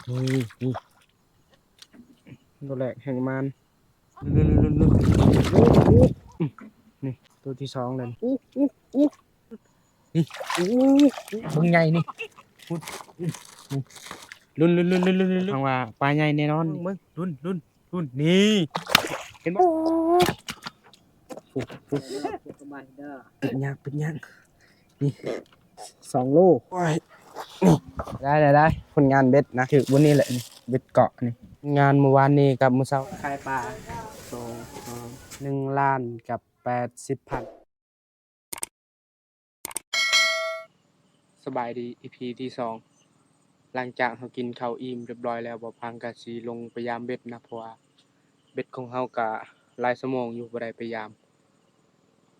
ນີ້ ນີ້ ໂຕແລກແຮ່ງມານ ລຸ້ນໆໆໆ ນີ້ ໂຕທີສອງແລ້ວ ອູ້ ອູ້ ອູ້ ນີ້ ອູ້ ເບິ່ງໃຫຍ່ນີ້ ພຸ້ນ ລຸ້ນໆໆໆ ຫວັງວ່າປາໃຫຍ່ແນ່ນອນ ເບິ່ງ ລຸ້ນ ລຸ້ນ ລຸ້ນ ນີ້ ເຫັນບໍ່? ໂອ້ໂຫ ປິດຍາກ ປິດຍາກ ນີ້ ສອງໂລ ໂອ້ຍ ນີ້ ໄດ້ ໄດ້ ໄດ້ ຜົນງານເບັດນະ ຖືກບ່ອນນີ້ແຫຼະ ນີ້ ເບັດເກາະນີ້ ງານມື້ວານນີ້ກັບມື້ເຊົ້າ ຂາຍປາ ສອງ ໜຶ່ງລ້ານກັບແປດສິບພັນ. ສະບາຍດີ ອີພີທີສອງ ຫຼັງຈາກເຮົາກິນເຂົ້າອີ່ມຮຽບຮ້ອຍແລ້ວ ບ່າວພາງກະຊິລົງໄປຢາມເບັດນະ ເພາະວ່າເບັດຂອງເຮົາກະຫຼາຍຊົ່ວໂມງຢູ່ບໍ່ໄດ້ໄປຢາມ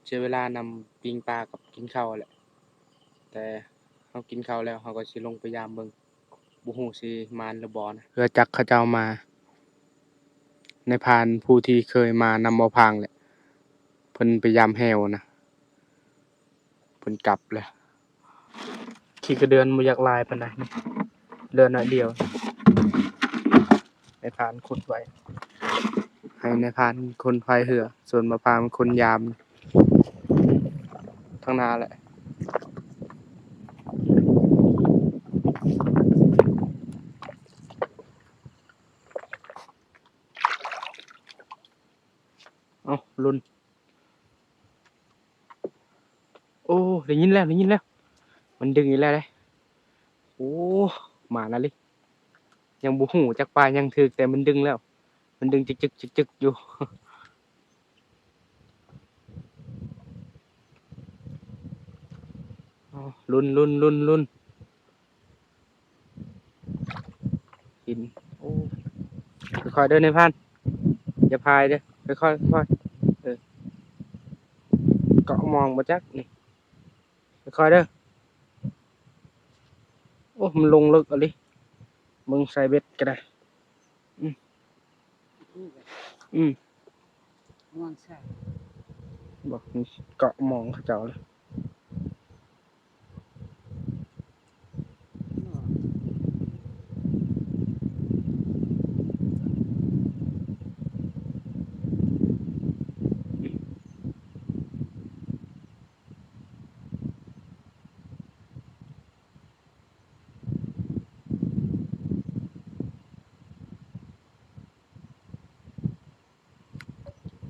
ເສຍເວລານຳປີ້ງປາກັບກິນເຂົ້າແຫຼະ ແຕ່ເຮົາກິນເຂົ້າແລ້ວ ເຮົາກະຊິລົງໄປຢາມເບິ່ງ ບໍ່ຮູ້ຊິໝານຫຼືບໍ່ນະ ເຮືອຈັກເຂົາເຈົ້າມາ ນາຍພານຜູ້ທີ່ເຄີຍມານຳບ່າວພາງແຫຼະ ເພິ່ນໄປຢາມແຮ້ວນະ ເພິ່ນກັບແລ້ວ ຂີ້ກະເດືອນບໍ່ຢາກຫຼາຍປານໃດ ເຫຼືອໜ້ອຍດຽວ ນາຍພານຂຸດໄວ້ ໃຫ້ນາຍພານຄົນພາຍເຮືອ ສ່ວນບ່າວພາງເປັນຄົນຢາມ ທາງໜ້າແຫຼະ ເອົ້າ ລຸ້ນ ໂອ້ ໄດ້ຍິນແລ້ວ ໄດ້ຍິນແລ້ວ ມັນດຶງອີກແລ້ວເດ້ ໂອ້ ມານະລິ ຍັງບໍ່ຮູ້ຈັກປາຫຍັງຖືກ ແຕ່ມັນດຶງແລ້ວ ມັນດຶງຈຶກໆໆໆຢູ່ ລຸ້ນ ລຸ້ນ ລຸ້ນ ລຸ້ນ ຫີນ ໂອ້ ຄ່ອຍໆເດີນາຍພານ ຢ່າພາຍເດີ ຄ່ອຍໆ ຄ່ອຍໆ ເອີ ເກາະມອງບໍ່ຈັກນີ້ ຄ່ອຍໆເດີ ໂອ້ ມັນລົງເລິກອີ່ຫຼີ ເບິ່ງໃສ່ເບັດກະໄດ້ ອືມ ອືມ ມອງໃສ່ ບໍ່ ເກາະມອງເຂົາເຈົ້າເລີຍ.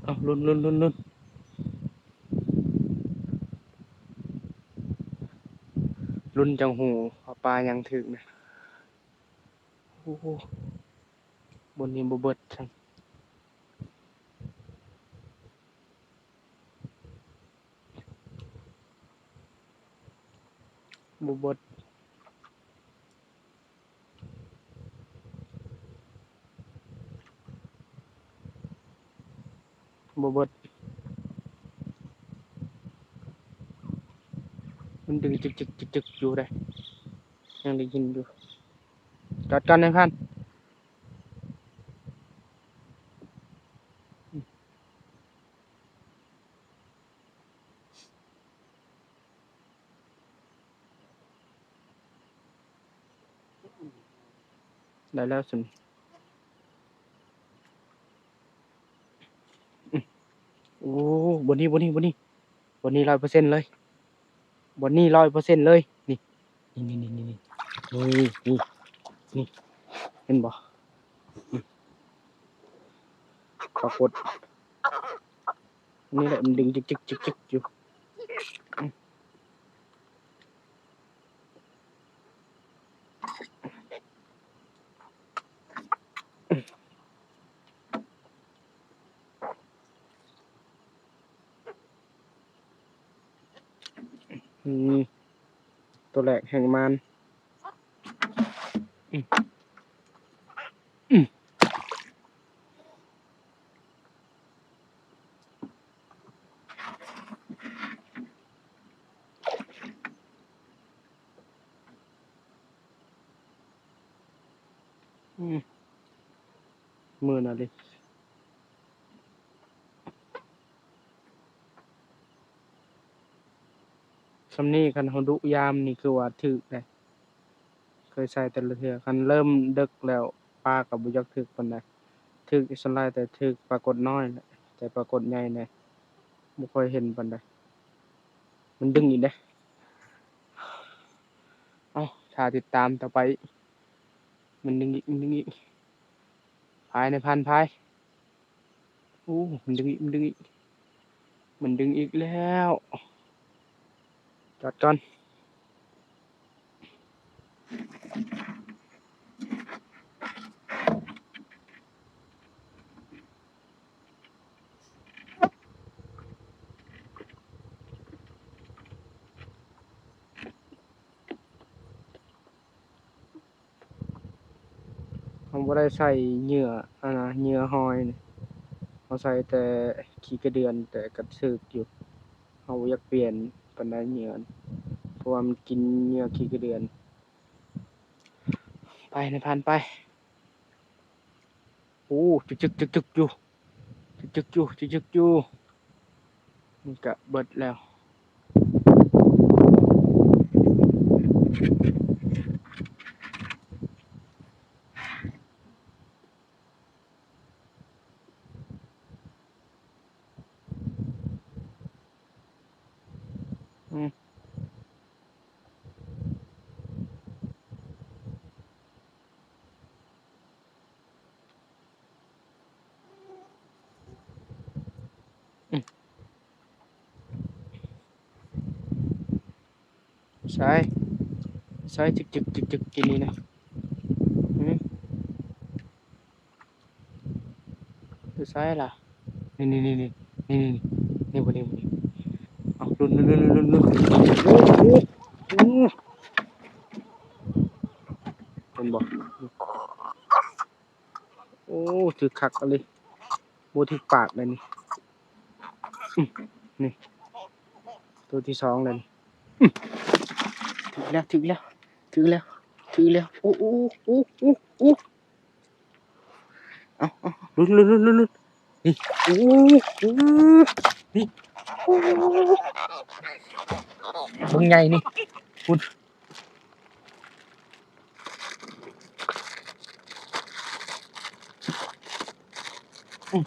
ເອົ້າ ລຸ້ນ ລຸ້ນ ລຸ້ນ ລຸ້ນ ລຸ້ນຈັ່ງຮູ້ວ່າປາຫຍັງຖືກນະ. ໂອ້ ບ່ອນນີ້ບໍ່ເບິດຊ້ຳ. ບໍ່ເບິດ ບໍ່ເບິດ ມັນດຶງຈຶກໆໆໆຢູ່ເດ້ ຍັງໄດ້ຍິນຢູ່ ຈອດກ່ອນນາຍພານ. ໄດ້ແລ້ວຊັ້ນ ອືມ ໂອ້ ບ່ອນນີ້ ບ່ອນນີ້ ບ່ອນນີ້ ບ່ອນນີ້ຮ້ອຍເປີເຊັນເລີຍ ບ່ອນນີ້ຮ້ອຍເປີເຊັນເລີຍ ນີ້ ນີ້ ນີ້ ນີ້ ເຫັນບໍ່? ອືມ ປາກົດ ນີ້ແຫຼະ ມັນດຶງຈຶກໆໆຢູ່ ອືມ ອືມ ໂຕແລກແຮ່ງມານ ອືມ ອືມ. ອືມ ມື້ນະລິ ຊ່ຳນີ້ຄັນເຮົາດຸຍາມນີ້ຄືວ່າຖືກເດ້. ເຄີຍໃສ່ແຕ່ລະເທື່ອ. ຄັນເລີ່ມເດິກແລ້ວ ປາກໍບໍ່ຢາກຖືກປານໃດ. ຖືກສ່ວນຫຼາຍແຕ່ຖືກປາກົດນ້ອຍແຫຼະ, ແຕ່ປາກົດໃຫຍ່ນີ້ບໍ່ຄ່ອຍເຫັນປານໃດ. ມັນດຶງອີກເດ້. ເອົ້າ ຖ້າຕິດຕາມຕໍ່ໄປ. ມັນດຶງອີກ, ມັນດຶງອີກ. ພາຍ ນາຍພານພາຍ. ໂອ້ ມັນດຶງອີກ, ມັນດຶງອີກ, ມັນດຶງອີກແລ້ວ. ຈອດກ່ອນ. ເຮົາບໍ່ໄດ້ໃສ່ເຫຍື່ອ ອັນນະ ເຫຍື່ອຫອຍນີ້, ເຮົາໃສ່ແຕ່ຂີ້ກະເດືອນ, ແຕ່ກະຖືກຢູ່. ເຮົາບໍ່ຢາກປ່ຽນປານໃດເຫຍື່ອ, ເພາະວ່າມັນກິນເຫຍື່ອຂີ້ກະເດືອນ. ໄປ ນາຍພານໄປ. ໂອ້ ຈຶກໆໆໆຢູ່. ຈຶກໆຢູ່ ຈຶກໆຢູ່. ມັນກະເບິດແລ້ວ. ອືມ. ໃສ່ ໃສ່ ຈຶກໆໆໆ ກິນນີ້ນະ. ຫືມ? ຢູ່ໃສລະ? ນີ້ໆໆໆ ນີ້ໆໆ ນີ້ບໍ່ ນີ້ບໍ່ ນີ້. ເອົາ ລຸ້ນ ລຸ້ນ ລຸ້ນ ລຸ້ນ ລຸ້ນ. ໂອ້ ໂອ້ ໂອ້ ເຫັນບໍ່? ໂອ້ ຖືກຄັກອີ່ຫຼີ. ບໍ່ຖືກປາກເລີຍນີ້. ອືມ ນີ້ ໂຕທີສອງແລ້ວນີ້. ອືມ ຖືກແລ້ວ ຖືກແລ້ວ ຖືກແລ້ວ ຖືກແລ້ວ. ໂອ້ ໂອ້ ໂອ້ ໂອ້ ໂອ້. ເອົາ ເອົາ ລຸ້ນ ລຸ້ນ ລຸ້ນ ລຸ້ນ ລຸ້ນ. ນີ້ ໂອ້ ໂອ້ ນີ້ ໂອ້ ເບິ່ງໃຫຍ່ນີ້ ພຸ້ນ. ອືມ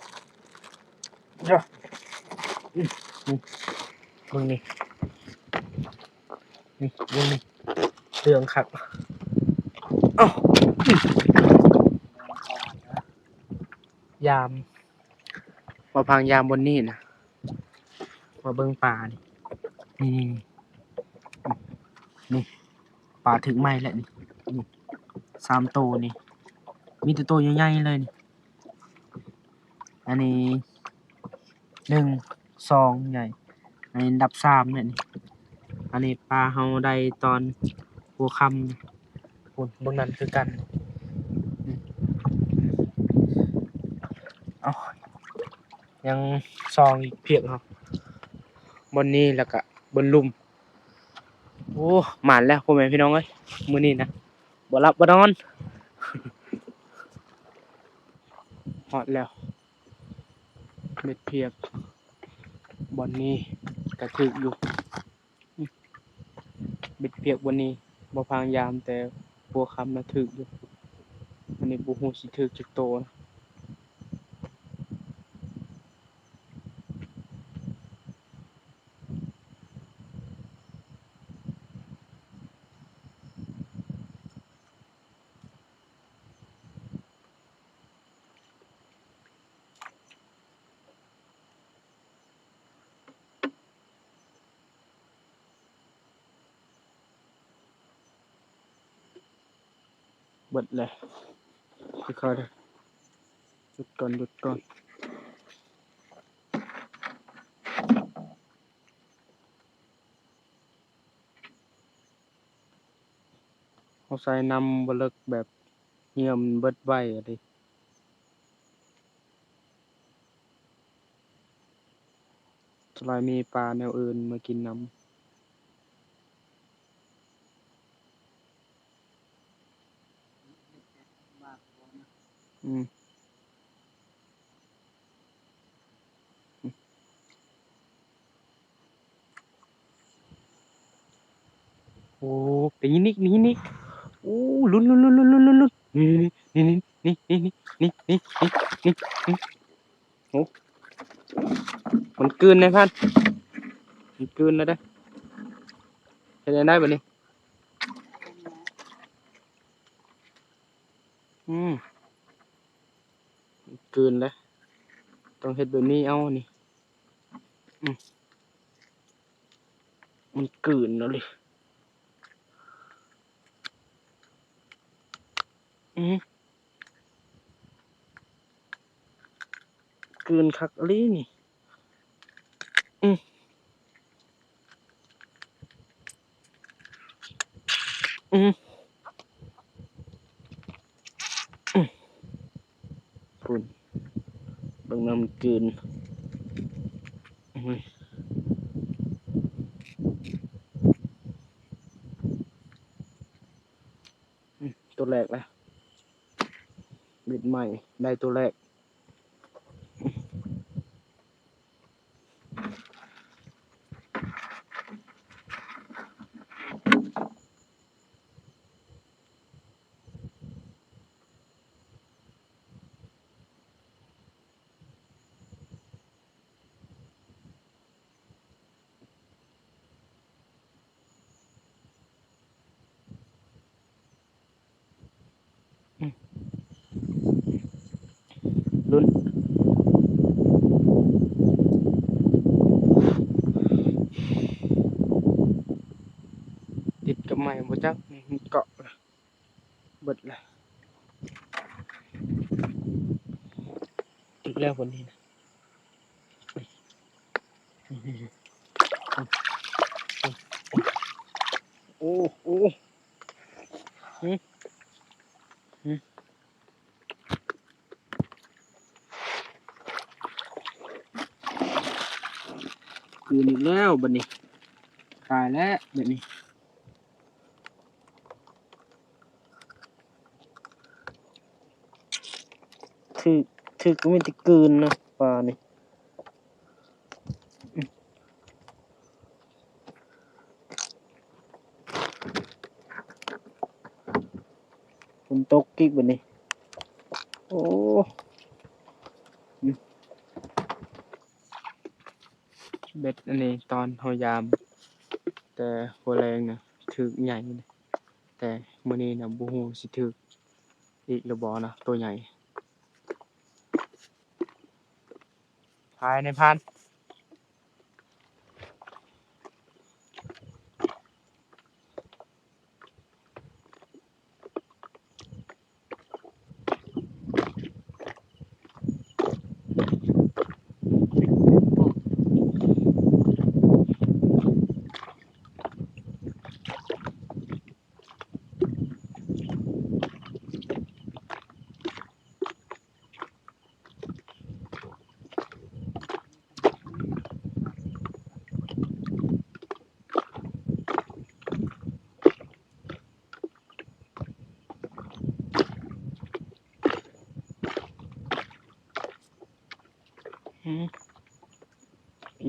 ເດີ ອືມ ນີ້ ເບິ່ງນີ້ ນີ້ ເບິ່ງນີ້ ເຫຼືອງຄັກ. ເອົ້າ ຍາມ ມາພັງຍາມບ່ອນນີ້ນະ ມາເບິ່ງປານີ້ ນີ້ ນີ້ ນີ້ ປາຖືກໄມ້ແລ້ວນີ້ ນີ້ ສາມໂຕນີ້ ມີແຕ່ໂຕໃຫຍ່ໆເລີຍນີ້. ອັນນີ້ໜຶ່ງ ສອງ ໃຫຍ່ ອັນນີ້ອັນດັບສາມແຫຼະນີ້. ອັນນີ້ປາເຮົາໄດ້ຕອນຫົວຄ່ຳ ພຸ້ນ ເບິ່ງນັ້ນຄືກັນ. ເອົ້າ ຍັງສອງອີກພຽກເຮົາ ບ່ອນນີ້ ແລ້ວກະບ່ອນລຸ່ມ. ໂອ້ ໝານແລ້ວພໍ່ແມ່ພີ່ນ້ອງເອີຍ ມື້ນີ້ນະ ບໍ່ຫຼັບບໍ່ນອນ. ຮອດແລ້ວ ເບັດພຽກບ່ອນນີ້ກະຖືກຢູ່. ເບັດພຽກບ່ອນນີ້ບໍ່ພາຍາມ ແຕ່ຫົວຄ່ຳນະຖືກຢູ່. ອັນນີ້ບໍ່ຮູ້ຊິຖືກຈັກໂຕນະ. ເບິດແລ້ວ ຄ່ອຍໆ ເດີ ຢຸດກ່ອນ ຢຸດກ່ອນ. ເຮົາໃສ່ນ້ຳບໍ່ເລິກ ແບບເຫຍື່ອມັນເບິດໄວເດ. ສ່ວນຫຼາຍມີປາແນວອື່ນມາກິນນຳ. ອືມ. ໂອ້ ໄປຍິງອີກ ໄປຍິງອີກ. ໂອ້ ລຸ້ນ ລຸ້ນ ລຸ້ນ ລຸ້ນ ລຸ້ນ ລຸ້ນ ນີ້ ນີ້ ໂອ້ ມັນກືນນາຍພັນ ມັນກືນແລ້ວເດ້. ເຮັດແນວໃດບາດນີ້? ອືມ ມັນກືນເດ້ ຕ້ອງເຮັດແບບນີ້ເອົານີ້. ອືມ ມັນກືນເອົາເລີຍ. ອືມ ກືນຄັກອີ່ຫຼີນີ້. ອືມ ອືມ ອືມ ພຸ້ນ ເບິ່ງນຳ ມັນກືນ. ອືມ ອືມ ຕົວແລກແລ້ວ ເບັດໃໝ່ ໄດ້ຕົວແລກ. ລຸ້ນ ຕິດກັບໄມ້ບໍ່ຈັກ ມັນເກາະ ເບິດລະ ຖືກແລ້ວຄົນນີ້ນະ. ໂອ້ ໂອ້ ຫື ຫື ຄືນອີກແລ້ວບາດນີ້ ຕາຍແລ້ວບາດນີ້. ຖືກ ຖືກກໍມີແຕ່ກືນນະ ປານີ້. ຝົນຕົກອີກບາດນີ້ ໂອ້ ເບັດອັນນີ້ ຕອນເຮົາຢາມແຕ່ຫົວແລງນະ ຖືກໃຫຍ່ ແຕ່ມື້ນີ້ນະ ບໍ່ຮູ້ຊິຖືກອີກຫຼືບໍ່ນະ ໂຕໃຫຍ່. ພາຍນາຍພານ. ອືມ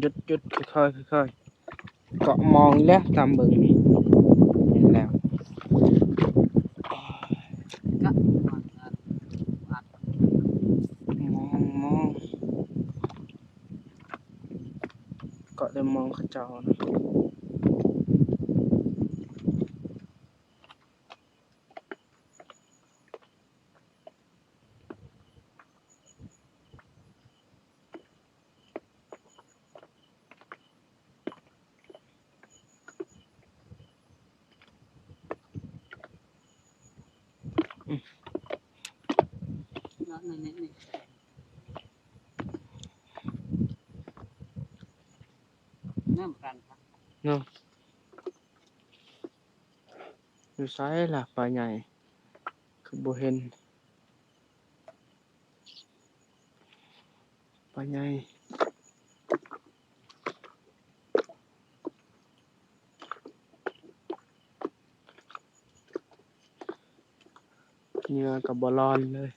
ຢຸດ ຢຸດ ຄ່ອຍໆ ຄ່ອຍໆ ເກາະມອງແລ້ວ ຕາມເບິ່ງນີ້ ເຫັນແລ້ວ ມອງ ມອງ ເກາະແຕ່ມອງເຂົາເຈົ້ານະ. ເນາະ ຢູ່ໃສລະປາໃຫຍ່ ຄືບໍ່ເຫັນ ປາໃຫຍ່ ເຫຍື່ອກໍບໍ່ລອນເລີຍ. ເ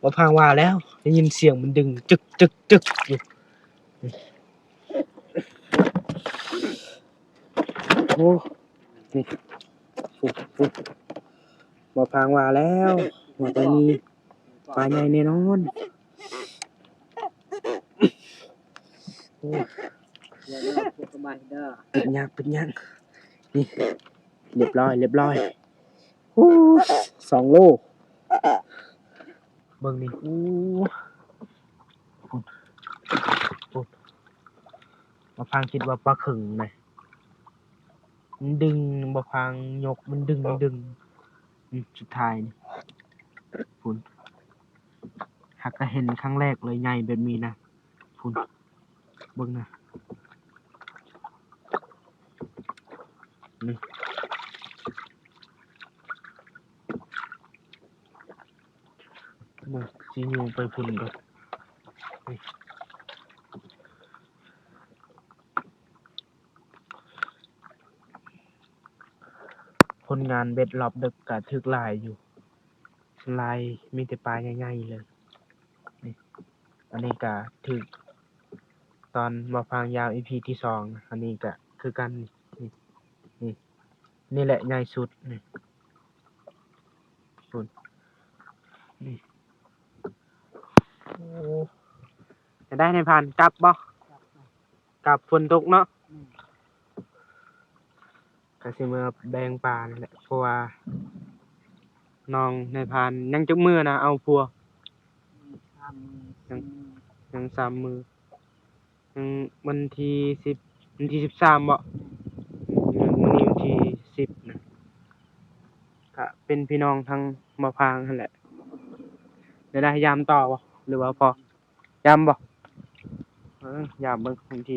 ບໍ່ພາງວ່າແລ້ວ ໄດ້ຍິນສຽງມັນດຶງຈຶກໆໆຢູ່. ໂອ້ ນີ້ ໂອ້ ໂອ້ ບໍ່ພາງວ່າແລ້ວ ວ່າຕ້ອງມີປາໃຫຍ່ແນ່ນອນ. ໂອ້ ເປັນຫຍັງ ເປັນຫຍັງ ນີ້ ລຽບຮ້ອຍ ລຽບຮ້ອຍ. ໂອ້ ສອງໂລ ເບິ່ງນີ້. ໂອ້ ໂອ້ ບໍ່ພາງຄິດວ່າປາເຂີງນະ ມັນດຶງ ບໍ່ພາງຍົກ ມັນດຶງ ມັນດຶງ. ອືມ ສຸດທ້າຍນີ້ ພຸ້ນ ຫາກກະເຫັນຄັ້ງແລກເລີຍ ໃຫຍ່ແບບນີ້ນະ. ພຸ້ນ ເບິ່ງນະ ນີ້ ເບິ່ງ ຊິໂຍງໄປພຸ້ນກ່ອນ. ນີ້ ຜົນງານເບັດລອບເດິກກະຖືກຫຼາຍຢູ່ ສ່ວນຫຼາຍມີແຕ່ປາໃຫຍ່ໆເລີຍ. ນີ້ ອັນນີ້ກະຖືກຕອນບໍ່ພາງຍາມອີພີທີສອງນະ. ອັນນີ້ກະຄືກັນ ນີ້ ນີ້ ນີ້ແຫຼະໃຫຍ່ສຸດ ນີ້ ພຸ້ນ ນີ້. ໂອ້ ຈະໄດ້ນາຍພານກັບບໍ່? ກັບ ຝົນຕົກເນາະ. ກະຊິເມືອແບ່ງປານີ້ແຫຼະ ເພາະວ່ານ້ອງນາຍພານຍັງຈັກມື້ນະເອົາຜົວ? ຍັງ ຍັງສາມມື້ ຍັງວັນທີສິບ ວັນທີສິບສາມບໍ? ມື້ນີ້ວັນທີສິບນະ ກະເປັນພີ່ນ້ອງທາງບໍ່ພາງຫັ້ນແຫຼະ. ໄດ້ ໄດ້ຍາມຕໍ່ບໍ່ ຫຼືວ່າພໍ? ຍາມບໍ່? ເອີ ຍາມເບິ່ງບາງທີ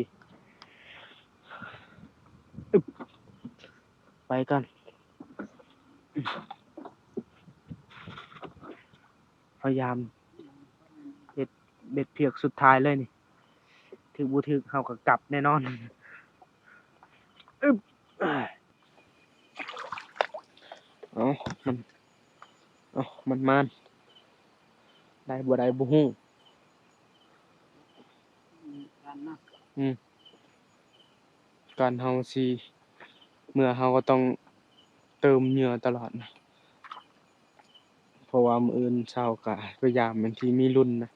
ອຶບ ໄປກ່ອນ ພະຍາຍາມເຮັດເບັດພຽກສຸດທ້າຍເລີຍນີ້ ຖືກບໍ່ຖືກເຮົາກໍກັບແນ່ນອນ. ອຶບ ເອົາ ມັນ ເອົາ ມັນມານ ໄດ້ບໍ່ໄດ້ບໍ່ຮູ້. ອືມ ການເຮົາຊິເມືອ ເຮົາກໍຕ້ອງເຕີມເຫຍື່ອຕະຫຼອດນະ ເພາະວ່າມື້ອື່ນເຊົ້າກໍພະຍາຍາມ ບາງທີມີລຸ້ນນະ.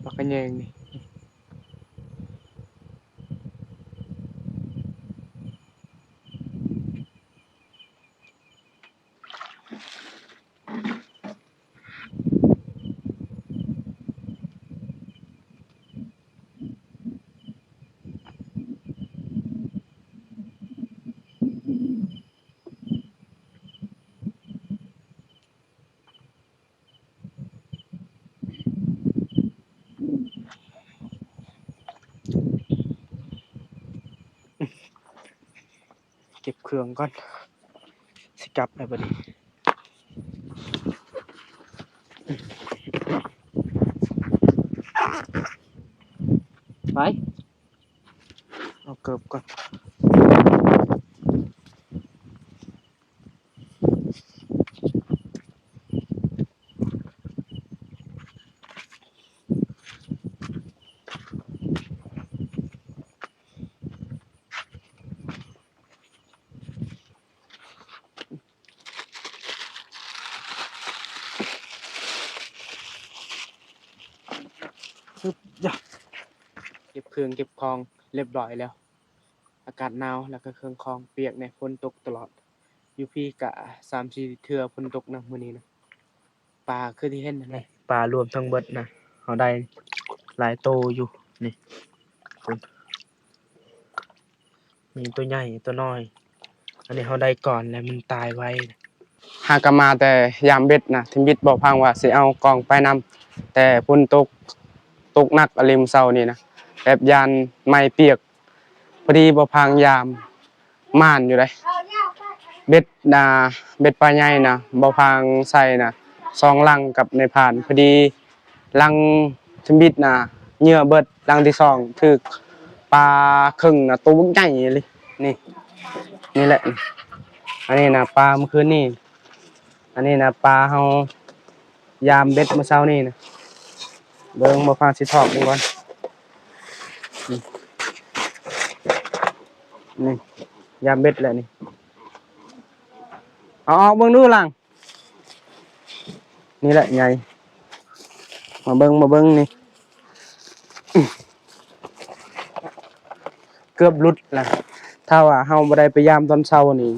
ປາກກະແຍງນີ້. ເກັບເຄື່ອງກ່ອນ ຊິກັບແລ້ວບັດນີ້. ໄປ ເອົາເກີບກ່ອນ. ຊຶບ ເກັບເຄື່ອງເກັບຂອງຮຽບຮ້ອຍແລ້ວ. ອາກາດໜາວ ແລ້ວກໍເຄື່ອງຂອງປຽກແດ່ ຝົນຕົກຕະຫຼອດ. ຢູ່ພີ້ກະສາມສີ່ເທື່ອຝົນຕົກນະ ມື້ນີ້ນະ. ປາຄືທີ່ເຫັນຫັ້ນແຫຼະ ນີ້ ປາລວມທັງເບິດນະ ເຮົາໄດ້ຫຼາຍໂຕຢູ່ ນີ້ ນີ້ ໂຕໃຫຍ່ໂຕນ້ອຍ. ອັນນີ້ເຮົາໄດ້ກ່ອນ ແລ້ວມັນຕາຍໄວ. ຫາກະມາແຕ່ຢາມເບັດນະ ທຳອິດບໍ່ພັງວ່າຊິເອົາກ້ອງໄປນຳ ແຕ່ຝົນຕົກ ຕົກໜັກອີ່ຫຼີມື້ເຊົ້ານີ້ນະ ແບບຢ້ານໄໝ້ປຽກ. ພໍດີບໍ່ພັງຢາມມ່ານຢູ່ເດ້ ເບັດນະ ເບັດປາໃຫຍ່ນະ ບໍ່ພັງໃສ່ນະ ສອງຫຼັງກັບນາຍພານ. ພໍດີຫຼັງທຳອິດນະ ເຫຍື່ອເບິດ, ຫຼັງທີສອງຖືກປາເຄິງນະ ໂຕບັກໃຫຍ່ອີ່ຫຼີ. ນີ້ ນີ້ແຫຼະ ອັນນີ້ນະ ປາມື້ຄືນນີ້. ອັນນີ້ນະ ປາເຮົາຢາມເບັດມື້ເຊົ້ານີ້ນະ. ເບິ່ງ ບໍ່ພາຊິຖອກເບິ່ງກ່ອນ. ນີ້ ນີ້ ຢາມເບັດແຫຼະນີ້. ເອົາອອກເບິ່ງດູຫຼັງ. ນີ້ແຫຼະໃຫຍ່. ມາເບິ່ງ ມາເບິ່ງນີ້. ເກືອບຫຼຸດລະ. ຖ້າວ່າເຮົາບໍ່ໄດ້ໄປຢາມຕອນເຊົ້ານີ້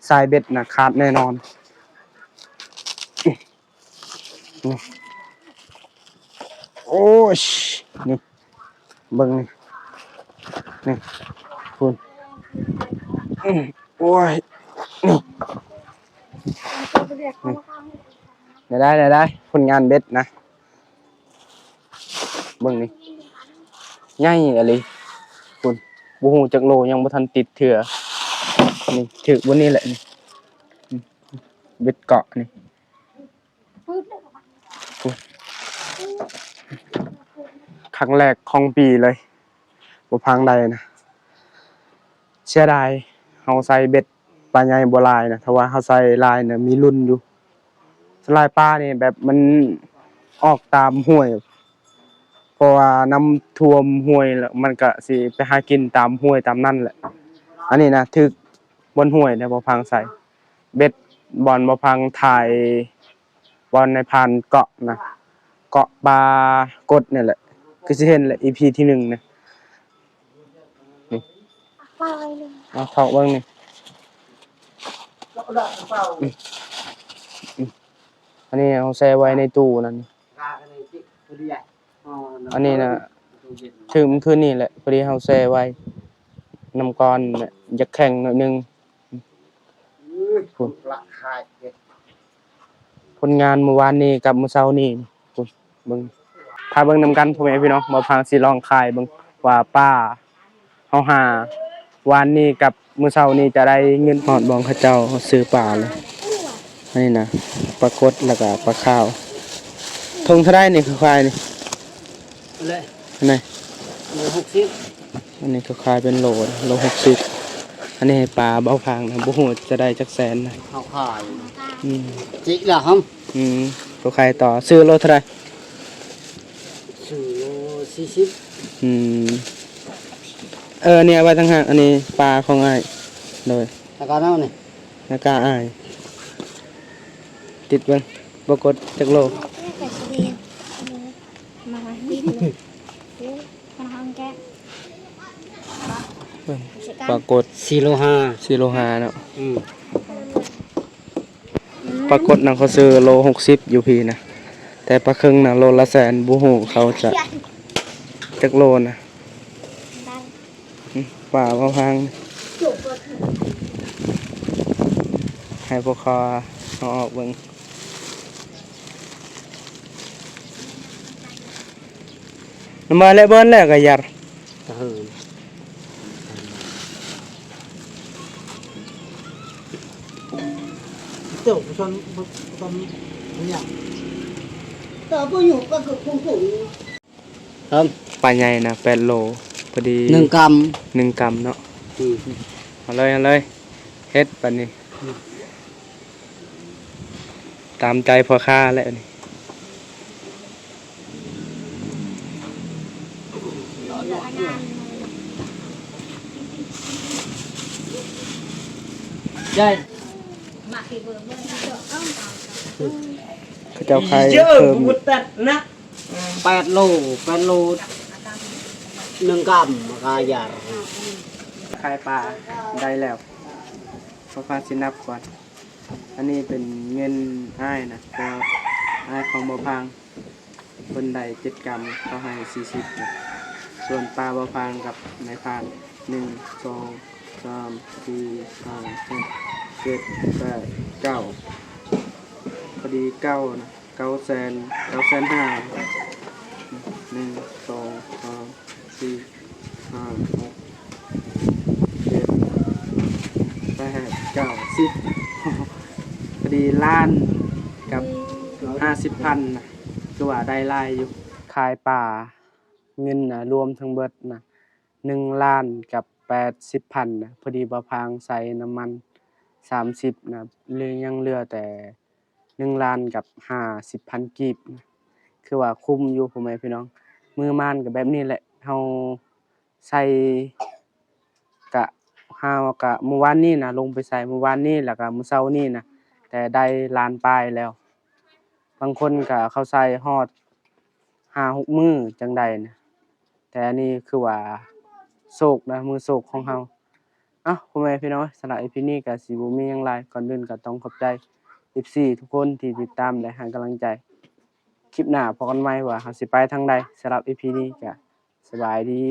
ສາຍເບັດນະຂາດແນ່ນອນ. ນີ້ ໂອ້ຍ ນີ້ ເບິ່ງນີ້ ນີ້ ພຸ້ນ ໂອ້ຍ ນີ້ ນີ້ ໄດ້ ໄດ້ ໄດ້ ຜົນງານເບັດນະ. ເບິ່ງນີ້ ໃຫຍ່ອີ່ຫຼີ ພຸ້ນ ບໍ່ຮູ້ຈັກໂລ ຍັງບໍ່ທັນຕິດເທື່ອ. ນີ້ ຖືກບ່ອນນີ້ແຫຼະນີ້ ເບັດເກາະນີ້ ຄັ້ງແລກຂອງປີເລີຍ ບໍ່ພັງໄດ້ນະ. ເສຍດາຍ ເຮົາໃສ່ເບັດປາໃຫຍ່ບໍ່ຫຼາຍນະ, ຖ້າວ່າເຮົາໃສ່ຫຼາຍນະ ມີລຸ້ນຢູ່. ສ່ວນຫຼາຍປານີ້ແບບມັນອອກຕາມຫ້ວຍ ເພາະວ່ານ້ຳຖ້ວມຫ້ວຍ ແລ້ວມັນກະຊິໄປຫາກິນຕາມຫ້ວຍຕາມນັ້ນແຫຼະ. ອັນນີ້ນະ ຖືກບ່ອນຫ້ວຍແດ່ ບໍ່ພັງໃສ່ ເບັດບ່ອນບໍ່ພັງຖ່າຍ ບ່ອນນາຍພານເກາະນະ ເກາະປາກົດນີ້ແຫຼະ ຄືຊິເຫັນແຫຼະ ອີພີທີໜຶ່ງນະ. ນີ້ ເອົາຖອກເບິ່ງນີ້ ອືມ ອືມ ອັນນີ້ເຮົາແຊ່ໄວ້ໃນຕູ້ນັ້ນ. ອັນນີ້ນະ ຖືກມື້ຄືນນີ້ແຫຼະ ພໍດີເຮົາແຊ່ໄວ້ ນ້ຳກ້ອນນະ ຢາກແຂງໜ້ອຍໜຶ່ງ. ພຸ້ນ ຜົນງານມື້ວານນີ້ກັບມື້ເຊົ້ານີ້ ພຸ້ນ ເບິ່ງ ຖ້າເບິ່ງນຳກັນ ພໍ່ແມ່ພີ່ນ້ອງ ບ່າວພັງຊິລອງຂາຍເບິ່ງວ່າປາເຮົາຫາວານນີ້ກັບມື້ເຊົ້ານີ້ຈະໄດ້ເງິນ. ຮອດບ່ອນເຂົາເຈົ້າຊື້ປາແລ້ວ ອັນນີ້ນະ ປາກົດ ແລ້ວກະປາຂາວ. ຖົງເທົ່າໃດນີ້ ເຂົາຂາຍນີ້? ອັນໃດ? ໂລຫົກສິບ. ອັນນີ້ເຂົາຂາຍເປັນໂລ ໂລຫົກສິບ. ອັນນີ້ໃຫ້ປາເບົາພັງນະ ບໍ່ຮູ້ຈະໄດ້ຈັກແສນນະ ເຂົາຂາຍ. ອືມ ຈິລະຫຳ. ອືມ ເຂົາຂາຍຕໍ່ ຊື້ໂລເທົ່າໃດ? ຊື້ໂລສີ່ສິບ. ອືມ ເອີ ອັນນີ້ເອົາໄວ້ຕ່າງຫາກ ອັນນີ້ປາຂອງອ້າຍ. ໂດຍ ລາຄາເນາະນີ້ ລາຄາອ້າຍ ຕິດເບິ່ງ ບໍ່ກົດຈັກໂລ. ປາກົດ ສີ່ໂລຫ້າ ສີ່ໂລຫ້າເນາະ. ອືມ ປາກົດນະ ເຂົາຊື້ໂລຫົກສິບຢູ່ພີ້ນະ ແຕ່ປາເຄິງນະ ໂລລະແສນ ບໍ່ຮູ້ເຂົາຈະຈັກໂລນະ. ອືມ ປາມາພັງ ໃຫ້ພວກຂ້ອຍເອົາອອກເບິ່ງ. ນຳມາແລະເບິ່ນແລ້ວກໍຢາກ ປາໃຫຍ່ນະ ແປດໂລ ພໍດີ ໜຶ່ງກຳ ໜຶ່ງກຳເນາະ. ອືມ ເອົາເລີຍ ເອົາເລີຍ ເຮັດບາດນີ້ ອືມ ຕາມໃຈພໍ່ຄ້າແລ້ວນີ້. ເຂົາເຈົ້າຂາຍເພີ່ມ ແປດໂລ ແປດໂລ ໜຶ່ງກຳ ມັນກະຢາກ ຂາຍປາໄດ້ແລ້ວ ບ່າວພາງຊິນັບກ່ອນ. ອັນນີ້ເປັນເງິນອ້າຍນະ ເພາະວ່າອ້າຍຂອງບ່າວພາງ ເພິ່ນໄດ້ເຈັດກຳ ເຂົາໃຫ້ສີ່ສິບນະ. ສ່ວນປາບ່າວພາງກັບນາຍພາງ ໜຶ່ງ ສອງ ສາມ ສີ່ ຫ້າ ຫົກ ເຈັດ ແປດ ເກົ້າ ພໍດີເກົ້ານະ ເກົ້າແສນ ເກົ້າແສນຫ້າ. ໜຶ່ງ ສອງ ສາມ ສີ່ ຫ້າ ຫົກ ເຈັດ ແປດ ເກົ້າ ສິບ ພໍດີລ້ານກັບຫ້າສິບພັນນະ ຄືວ່າໄດ້ຫຼາຍຢູ່. ຂາຍປາ ເງິນນະ ລວມທັງເບິດນະ ໜຶ່ງລ້ານກັບແປດສິບພັນນະ. ພໍດີບ່າວພາງໃສ່ນ້ຳມັນສາມສິບນະ ເຫຼືອ ຍັງເຫຼືອແຕ່ໜຶ່ງລ້ານກັບຫ້າສິບພັນກີບນະ. ຄືວ່າຄຸ້ມຢູ່ ພໍ່ແມ່ພີ່ນ້ອງ. ມື້ມານກໍແບບນີ້ແຫຼະ ເຮົາໃສ່ ກະ ຫາວ່າ ກະມື້ວານນີ້ນະ ລົງໄປໃສ່ມື້ວານນີ້ ແລ້ວກະມື້ເຊົ້ານີ້ນະ ແຕ່ໄດ້ລ້ານປາຍແລ້ວ. ບາງຄົນກະເຂົາໃສ່ຮອດຫ້າຫົກມື້ຈັ່ງໄດ້ນະ ແຕ່ອັນນີ້ຄືວ່າໂຊກນະ ມື້ໂຊກຂອງເຮົາ. ເອົ້າ ພໍ່ແມ່ພີ່ນ້ອງ ສຳລັບອີພີນີ້ກະຊິບໍ່ມີຫຍັງຫຼາຍ. ກ່ອນອື່ນກະຕ້ອງຂອບໃຈເອັຟຊີທຸກຄົນທີ່ຕິດຕາມ ແລະ ໃຫ້ກຳລັງໃຈ. ຄລິບໜ້າພໍ້ກັນໃໝ່ວ່າເຮົາຊິໄປທາງໃດ. ສຳລັບອີພີນີ້ກະສະບາຍດີ.